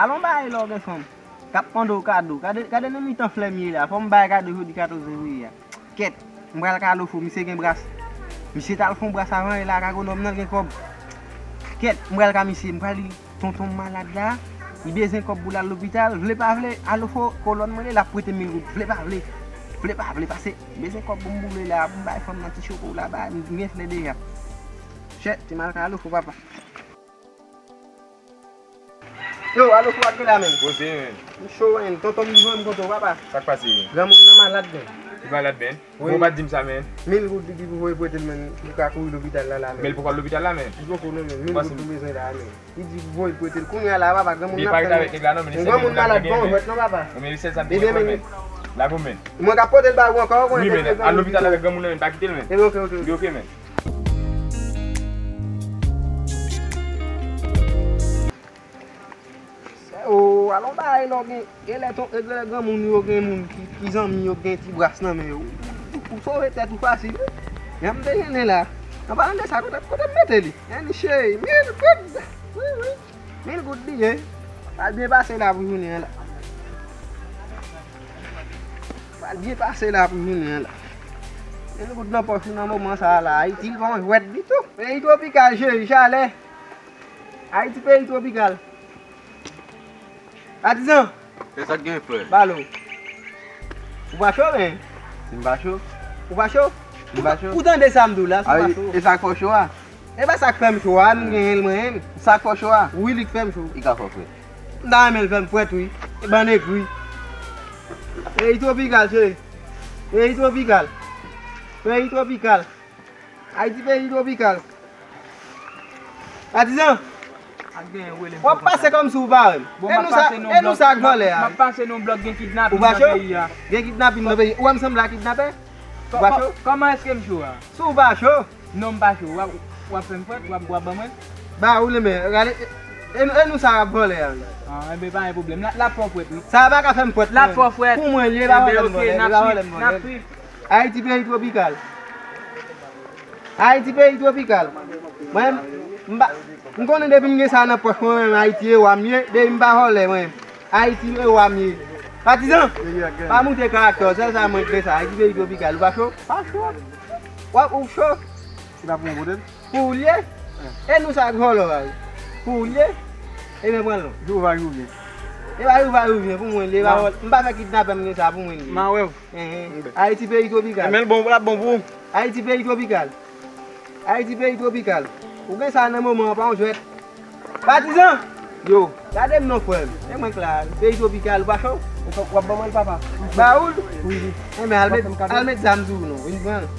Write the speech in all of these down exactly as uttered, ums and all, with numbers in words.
Alon bagay lè w gen fanm k ap mande w kado. Gade, gade nan mitan flè m ye la. Fò m bay kado jodi katòz fevriye a. Kèt, m pral Kalofo, misye gen bras. Misye t al fè yon bras avan yè la ak agwonòm nan, l gen kòb. Kèt, m pral ka misye, m pral di tonton m malad la, li bezwen kòb pou l al lopital, vle pa vle, Alofo, kolòn mwen li, l ap prete m mil goud, vle pa vle. Vle pa vle, pase, m bezwen kòb pou m boule la, pou m bay fanm nan ti chokola, ba, m gen flè deja. Chè, ti mal Kalofo, papa. Yo, Alofo, w ap gen la, men. Kote, men? M cho, men. Tonton m bezwen m kontan, papa. Sa k pase, men? Granmoun nan malad, men. Li malad, men? Wi. Bon, ou pa t di m sa, men. Mil goud li di pou voye prete l, men, pou ka kouri lopital la, la, men. Men li poko al lopital la, men. Li poko, non, men. Mil goud nou bezwen la, men. Li di pou voye prete l. Kounye a la, papa, granmoun nan ap fè, men. Granmoun malad, bon, jwèt non, papa. Ebyen, men. Lage w, men. Mwen k ap pote l ba ou ankò, ou konnen. Wi, men, al lopital avèk granmoun nan, men, pa kite l, men. Ebyen, oke, oke. Li oke, men. O, alon bagay lè w gen, genlè ton, genlè granmoun yo gen moun ki, ki zanmi yo gen ti bras nan men yo. Ou, ou sove tèt ou fasil, wi. Jan m te jennen la. An palan de sa, kote, kote m mete li? Ann cheri, mil goud. Wi, wi. Mil goud li ye. Pral byen pase la pou jounen an la. Pral byen pase la pou jounen an la. Mil goud nan pòch ou nan moman sa a la. Ayiti, l pa yon jwèt ditou. Peyi twopikal, cheri, chalè. Ayiti, peyi twopikal. Patizan! Se sa k gen, frè? Balo. Ou pa cho, men? Si m pa cho? Ou pa cho? M pa cho. Ou tande sa m di w la, si w pa cho. E sa k fè w cho a? E pa sa k fè m cho a, m genyen l mwen menm. Sa k fè w cho a? Wi, li k fè m cho. Li ka fè w frèt. M ta renmen l fè m frèt, wi. E bann egri. Peyi twopikal, cheri. Peyi twopikal. Peyi twopikal. Ayiti peyi twopikal. Patizan, w ap pase kòmsi w pa wè m. E nou sa, e nou sa k vòlè a? M ap pase nan blòk, gen kidnapin nan peyi a. Ou pa cho? Gen kidnapin nan peyi. Ou wè m sanble a kidnapè? Ou pa cho? Kòman èske m cho a? Si w pa cho. Non, m pa cho. W ap, w ap fè m frèt, w ap, w ap ban mwen. Ba ou li men, gade, e, e nou sa k ap vòlè a. Ah, enben, pa gen pwoblèm. L ap fè w frèt, wi. Sa pa ka fè m frèt. L ap fè w frèt. Pou mwen, li pa vòlè m vòlè, li pa vòlè m vòlè. Ayiti peyi twopikal. Ayiti peyi twopikal. Mwen, m pa, m konnen depi m gen sa nan pòch mwen, menm Ayiti e wa m ye, depi m pa vòlè mwen. Ayiti e wa m ye. Patizan, pa moute karaktè w, sèl sa mwen k gen sa. Ayiti peyi twopikal, ou pa cho? Pa cho. W ap, ou cho? Se pa pou mwen pote l? Pou ou l ye? E nou sa k vòlè w a wi. Pou ou l ye? Ebyen pran l non. Jewova Jouvyen. E pa Jewova Jouvyen, pou mwen l ye. M pa fè kidnapè m gen sa, pou mwen l ye. M a wè w. Enhen. Ayiti peyi twopikal. Men l bon, l ap bon pou ou. Ayiti peyi twopikal. Ayiti peyi twopikal. Ou gen sa nan moman an, pa yon jwèt. Patizan! Yo. Gade m non, frè m. E mwen k la. Peyi twopikal, ou pa cho? W ap ban mwen l, papa? Ba ou l? Wi, wi. Enben, al met, al met zam sou ou non. Vin pran l.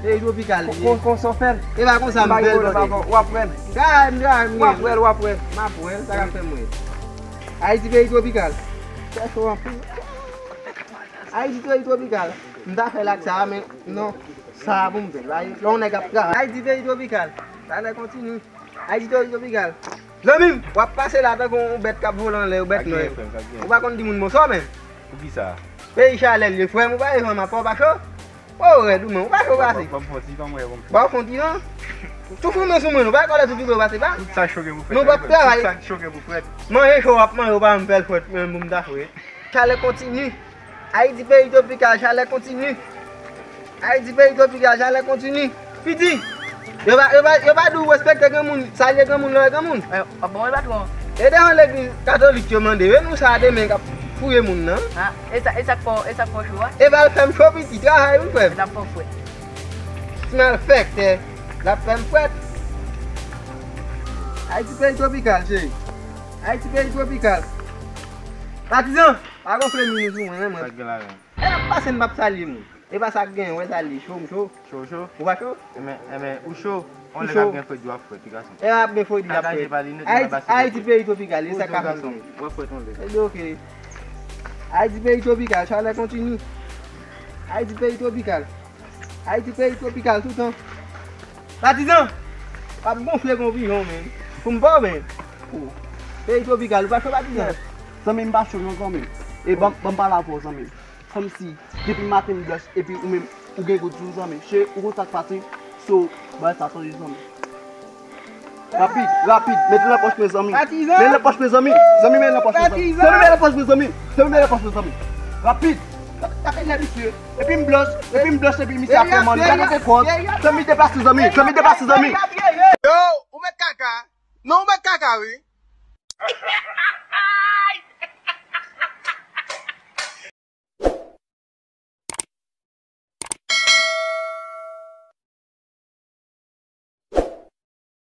Peyi twopikal li ye. Kon, konsa w fè l? E pa konsa m fè l, tande. W ap wè l, w ap wè l. Gade m, gade m. W ap wè l, w ap wè l. M ap wè l, sa k ap fè m wè. Ayiti peyi twopikal. Fè cho anpil. Ayiti peyi twopikal. M ta fè l ak sa a, men non. Sa a pou m fè l. Lè yon nèg ap travay. Ayiti peyi twopikal. Chalè kontinye. Ayiti peyi twopikal. Zanmi m, w ap pase la tankou yon bèt k ap vole anlè, yon bèt nwè. Ou pa konn di moun bonswa, men. Poukisa? Peyi chalè l ye, frè m, ou pa wè jan m ap fè w pa cho? O, rèd ou, men, ou pa cho pase. Ban m fon ti van, mwen, ban m fon. Ban w fon ti van? Tou foumen sou mwen, nou pa kòlè tou pito pase pa. Tout sa cho gen pou fèt. Nou p ap travay. Tout sa cho gen pou fèt. Manje cho w ap manje, ou pa menm fè l frèt, men pou m ta fè. Chalè kontinye. Ayiti peyi twopikal, chalè kontinye. Ayiti peyi twopikal, chalè kontinye. Piti, yo pa, yo pa, yo pa di w respekte granmoun, salye granmoun lè w wè granmoun. Eh, w ap bon, wi, patwon. E devan legliz katolik yo mande, e nou sa demen k ap fouye moun nan. Ah, e sa, e sa k fè w, e sa k fè w cho a? E pa l fè m cho piti, travay wi frè m. L ap fè w frèt. Ti malfèktè, l ap fè m frèt. Ayiti peyi twopikal, cheri. Ayiti peyi twopikal. Patizan, pa gonfle min ou sou mwen, non, mwen. Sa k gen la menm? E l ap pase, n p ap salye moun. E pa sa k gen, wè salye, cho, m cho. Cho, cho. Ou pa cho? Enben, enben, ou cho. On lè k ap gen fredi, w ap frèt, ti gason. E l ap gen fredi, l ap frèt. Ayiti, Ayiti peyi twopikal, e sa k ap fè m. W ap frèt on lè. Ebyen, oke. Ayiti peyi twopikal, chalè kontinye. Ayiti peyi twopikal. Ayiti peyi twopikal toutan. Patizan, w ap gonfle kon pijon, men. Pou m pa w, men. Peyi twopikal, ou pa cho, patizan? Zanmi m pa cho non, zanmi m. E ban, ban m pale avè w, zanmi m. Kòmsi, depi maten m blanch, epi ou menm, ou gen gout sou ou, zanmi. Che, ou konn sa k pase? So, bagay sa chanje, zanmi. Rapid, rapid, mete nan pòch mwen zanmi. Mete nan pòch mwen zanmi. Zanmi, mete nan pòch mwen zanmi. Zanmi, mete nan pòch mwen zanmi. Zanmi, mete nan pòch mwen zanmi. Rapid. Tape nèg misye. Epi m blanch, epi m blanch, epi misye ap fè mann. Gade se kòz. Zanmi deplase zanmi, zanmi deplase zanmi. Yo, ou met kaka. Non, ou met kaka, wi.